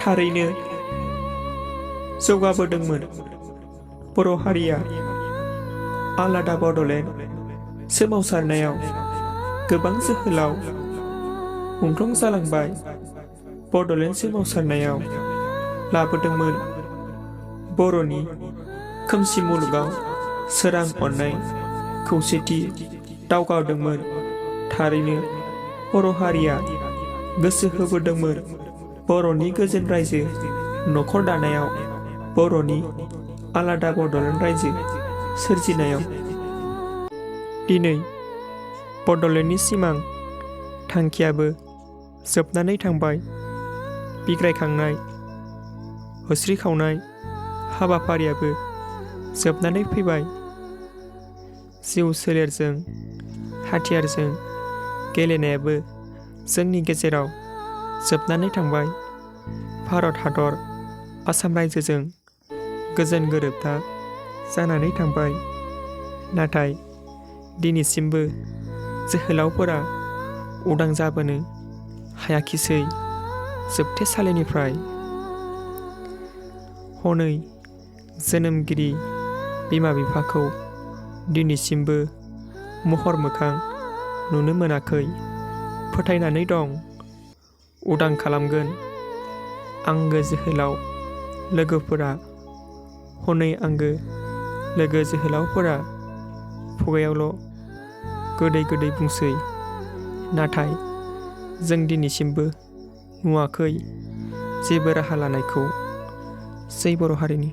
थारैनो जौगाबोदोंमोन। बर' हारिया आलादा बड'लेण्ड सोमावसारनायाव गोबां जोहोलाव मुंख्लं जालांबाय। बड'लेण्ड सोमावसारनायाव लाबोदोंमोन बर'नि खोमसि मुलुगाव सोरां अननाय खौसेथि दावगादोंमोन। थारैनो बर' हारिया गोसो होबोदोंमोन बर'नि गोजोन रायजो न'खर दानायाव, बर'नि आलादा बड'लेण्ड रायजो सोरजिनायाव। दिनै बड'लेण्डनि सिमां थांखियाबो जोबनानै थांबाय। बिग्रायखांनाय होस्रिखावनाय हाबाफारियाबो जोबनानै फैबाय। जिउ सोलेरजों हाथियारजों गेलेनायाबो जोंनि गेजेराव जोबनानै थांबाय। भारत हादर आसाम रायजोजों गोजोन गोरोबथा जानानै थांबाय। नाथाय दिनैसिमबो जोहोलावफोरा उदां जाबोनो हायाखिसै जोबथेसालिनिफ्राय। हनै जोनोमगिरि बिमा बिफाखौ दिनैसिमबो महर मोखां नुनो मोनाखै। फोथायनानै दं उदां खालामगोन आंगो जोहोलाव लोगोफोरा। हनै आंगो लोगो जोहोलावफोरा खुगायावल' गोदै गोदै बुंसै, नाथाय जों दिनैसिमबो नुवाखै जेबो राहा लानायखौ। जै बर' हारिनि।